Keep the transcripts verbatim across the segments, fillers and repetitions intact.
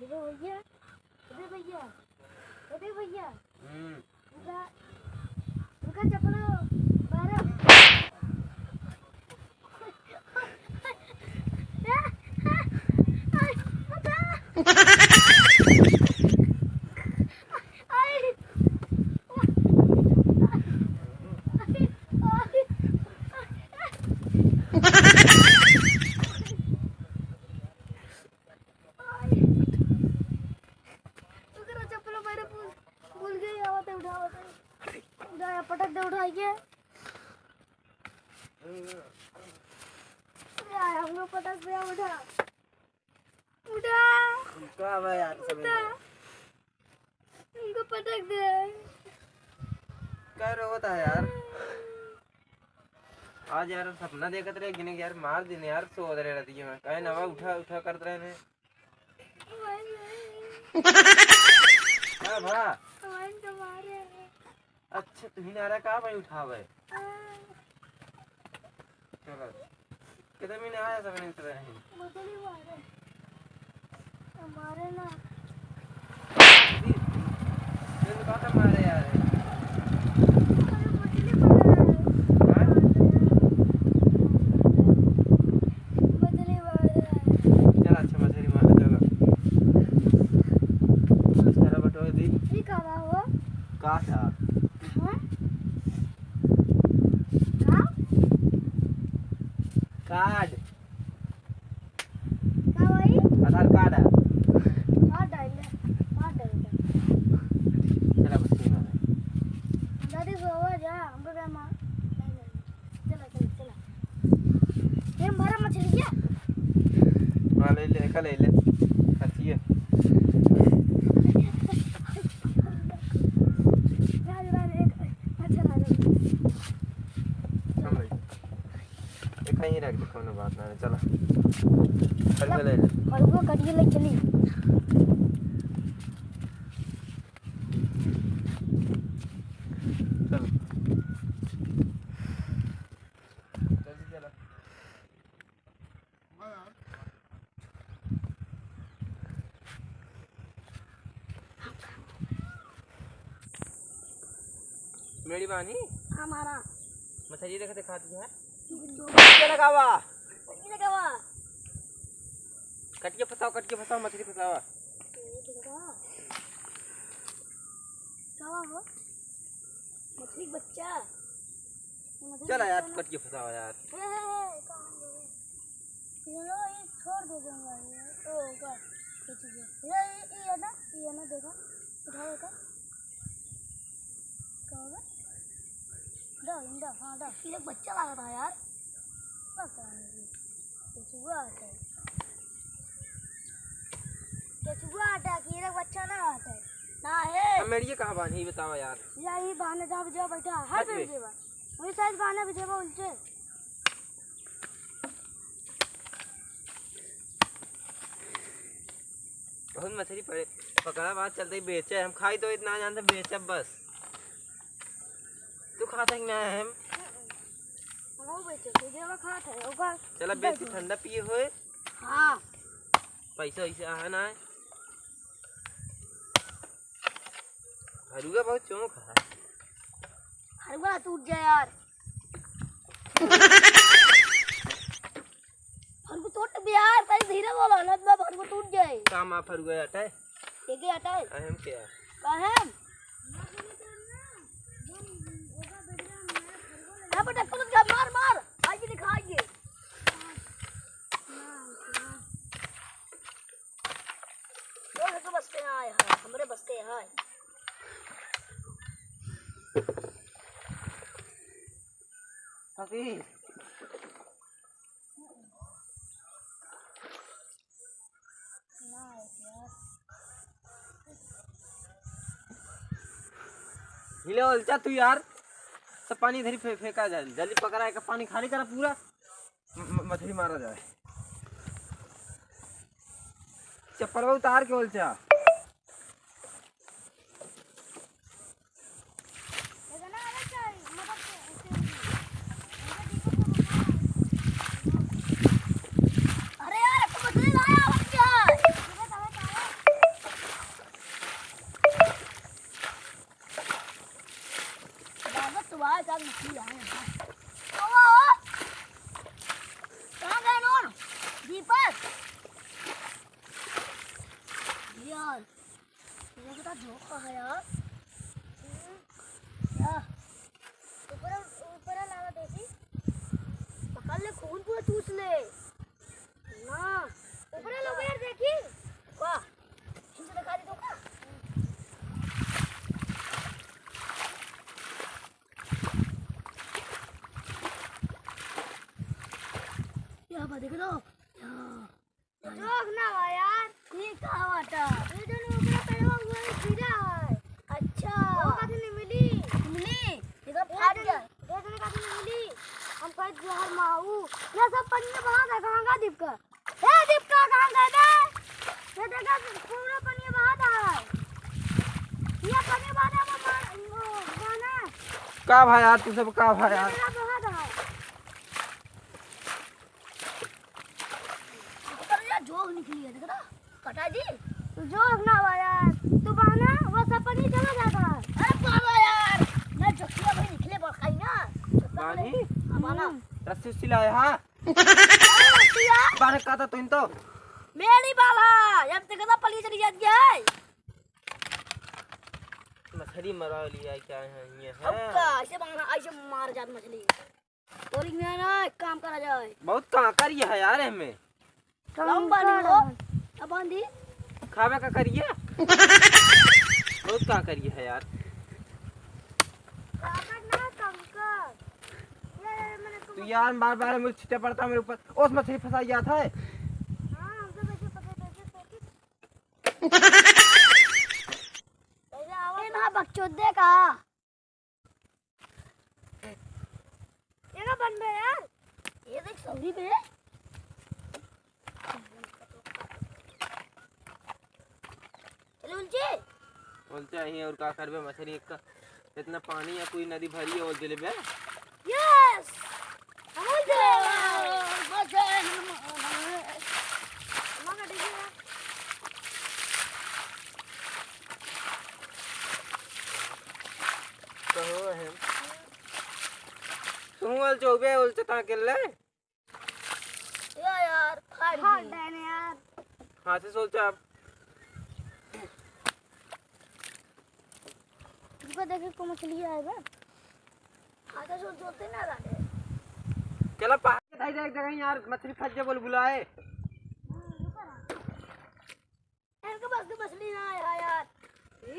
अरे भैया, अरे भैया, अरे भैया। हम्म। उनका, उनका चपलो बारह। ओकरा चप्पल मारे भूल, भूल गई, आवत है, उठावत है। उठा, पटक दे, उठाई के। उठा, हमको पटक दे, उठा। उठा। का बा यार, सब उठा। हमको पटक दे। का रोवत है यार? आज यार सपना देखत रहे, गिने यार मार दिन यार, सोवत रहे रात में। काहे नवा उठा, उठा करत रहे ने। का भा? अच्छा, तुही ना रहा का भाई उठावे? चलो, कितने महीने आया सब नहीं उतरे हैं। मुझे नहीं मारे। मारे ना। तुम कहाँ मारे यार? अरे, मुझे नहीं मारे। हाँ? मुझे नहीं मारे। चल, अच्छा, मछली मार, चलो। चलो, बटोर दी। ये का बा हो? का था? हाँ? का? कार्ड। का भाई? आधार कार्ड है। कार्ड डाल दे, कार्ड डाल दे। चला बच्चे में। दादी सोवा जा, हमको क्या मार? चला, चला, चला। ये हमारा मछली क्या? हाँ, ले ले, का ले ले। खाती है। राज, राज, एक, अच्छा, राज। हम ले। ये कहीं रख दे, कोनो बात ना है, चला। चल, चल, चल। फरुआ कटिए ले चली। चल। जल्दी चला। मेरी बानी? हमारा। मछली देखते खाती है। दो। कटिया लगावा। कटिया लगावा। कटिया फंसाओ, कटिया फंसाओ, मछली फंसावा। ये देखा? क्या हो? मछली बच्चा। चला यार, कटिया फंसावा यार। हे, हे, हे, कहाँ गए? ये लो, ये छोड़ दे दूंगा ये। ओ, का? कुछ भी। ये, ये, ये है ना? ये है ना, देखो। उठाओ, उठाओ। का होगा? दो, इंदा, हाँ, दो। ये बच्चा लगा था यार। पता नहीं। केचुआ आता है। केचुआ आता है कि ये बच्चा ना आता है। ना है। अब मेरी ये कहाँ बांधी, ये बताओ यार। यही बांधे, जहाँ पे जो बैठा है, हट बे। वही साइड बांधे, पीछे वो उल्टे। बहुत मछली पड़े, पकड़ा बात चलते ही बेचे, हम खाई तो इतना जानते, बेचब बस। तू खाता कि ना है? हम वो बेचे, तू जेवा खात है, ओका चला बेच के ठंडा पिए होए। हाँ। पैसा वैसा है ना है? हरुआ बहुत चौंक है। हरुआ टूट जाए यार। हरुआ टूट बे यार, सही धीरे बोलो, ना तो हरुआ टूट जाए। काम आप हरुआ हटाए। एक ही हटाए। अहम क्या? अहम। हाँ बेटा, चलो जा, मार, मार। आइए दिखा, आइए। जो है तो बस्ते आए हैं, हमरे बस्ते आए। हसी। हिले ओलचा तू यार, सब पानी इधर ही फे-, फेंका जाए, जल्दी पकड़ा है, पानी खाली करा पूरा। म-, म-, मछली मारा जाए। चप्पलवा उतार के ओलचा। अरे यार, अब तो मछली लाया, अब क्या है? जो कहा यार। हम्म, क्या? ऊपर, ऊपर लावा देखी। पकड़ ले, खून पूरा चूस ले। ना, ऊपर ला, ऊपर देखी। वाह, इनसे दिखा दे तो का? यहाँ पर देख लो, यहाँ। जोक ना बा यार। ई का बाटा? ये जो ओकरा पैरवा हुआ है, कीड़ा है। अच्छा। वो कथी नहीं मिली? मिली? इधर ये फाट जो, गया। ये जो कथी नहीं मिली? हम कहे जोहर माऊ। ये सब पनिया बहा था, गंगा दीप का। ए दीप का, कहाँ गए बे? ये देखा, पूरा पनिया बहा था। ये पनिया बहा था, वो मार, वो बहाना। का भा यार, तू सब का भा ये यार? मेरा बहा था। अरे यार, जोक निकली है, देख रहा? कटा जी। जोक ना बा यार, तू बहाना, वो सब पनिया चला जाता है। अरे बाबा यार, मैं जोकिया भाई निकले बड़काई ना। पानी? हाँ, बहाना। हम्म। रस्सी उस्सी लाए, हाँ? अरे रस्सी यार। बाहर का था तू इन तो? मेरी बाला, जब तक ना पली चली जाती है। मछली मरा लिया क्या है, ये है? अब का, ऐसे बहाना, ऐसे मार जात मछली। और इनमें ना एक काम करा जाए। बहुत कांकर ये है यार, एमे। लम बांधी हो, अब बांधी। खावे का करिए। बहुत कांकर ये है यार। कांकर ना, कंकर। ये, ये मैंने तू यार बार बार मुझे छीटे पड़ता मेरे ऊपर। ओस मछली फंसा गया था। हाँ, हम सब ऐसे पकड़, ऐसे पकड़। ऐसे आवाज ए माँ बकचोद देखा। ये का बन बे यार? ये देख सौरी बे। चलो उलझे। उलझे ही और का करबे मछली एक का इतना पानी है पूरी नदी भरी है उलझे ले बे। यस। हम उलझे ले। बस है हम। मगर देखिए। कहो है। तू उलझो बे उलझता के ले। या यार, फाड़ फाड़ दी। देने यार। हाथ से सोचा आप। इनको देखे को मछली आए बे। हाथ से सोच जोते ना लागे। चला पहाड़ के धाई देख जगह यार मछली फंस जा बोल बुलाए। इनके पास तो मछली ना आया यार। ए,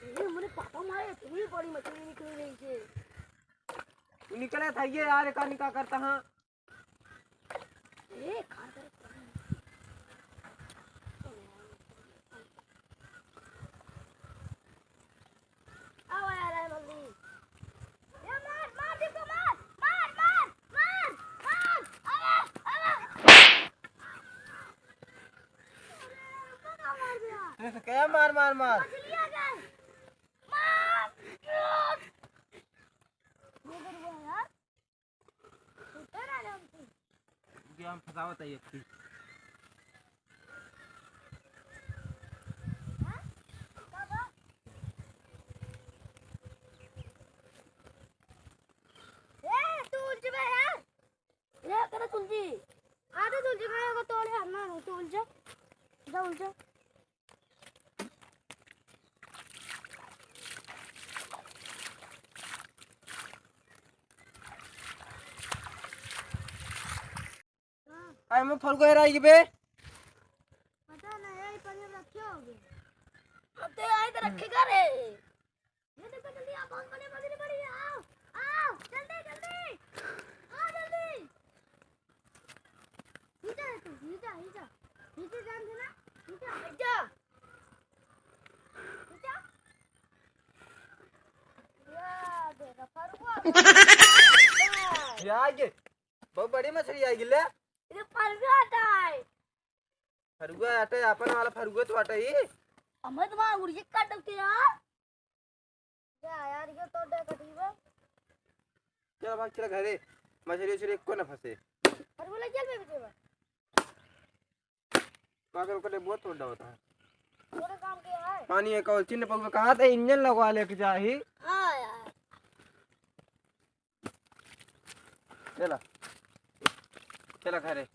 ए, मेरे पापा मारे इतनी बड़ी मछली निकली रही है। तू निकले था ये यार, का निका करता हाँ। ए, खा दे। आओ यार, आए मम्मी। ए, मार, मार, दीपू, मार, मार, मार, मार, मार। अरे, अरे। अरे, क्या मार दिया? क्या मार, मार, मार? मछली आ गई। मार। ये कर हुआ यार। उतर आ रहा हूँ। क्या हम फंसावत है एक चीज। हाँ? बाबा। ए, तू उलझ बे यार। ए, कदा तुलजी? आधे तुलजी का एगो तोड़े, हम ना, तू उलझ। जा उलझ। आई मैं फल को हेराई बे। पता नहीं, यही पर हम रखे होंगे। अब तो यहीं तो रखेगा रे। ये देखो, जल्दी आओ, बहुत बड़ी मछली पड़ी है, आओ, आओ, जल्दी, जल्दी, आओ, जल्दी। नीचे है तू, नीचे, नीचे, नीचे जान देना, नीचे। नीचे। नीचे। या, देखा, फरुआ। ये आ गए। बहुत बड़ी मछली आ गई ले। ये फरुआ आता है। फरुआ आटे, अपन वाला फरुआ तो आटे ही। हमें तो वहाँ उड़िए काट दो तेरा। जा यार, ये तो डे कटी बे। चल भाग, चल घरे, मछली उछली एको ना फंसे। अरे बोला, चल बे, बे, बे। का करो, कटे बहुत तोड़ डालता है। तोरे काम के है। पानी एक और चिन्ह पर कहा था, इंजन लगवा लेके जाही। हाँ यार। चला, चला घरे।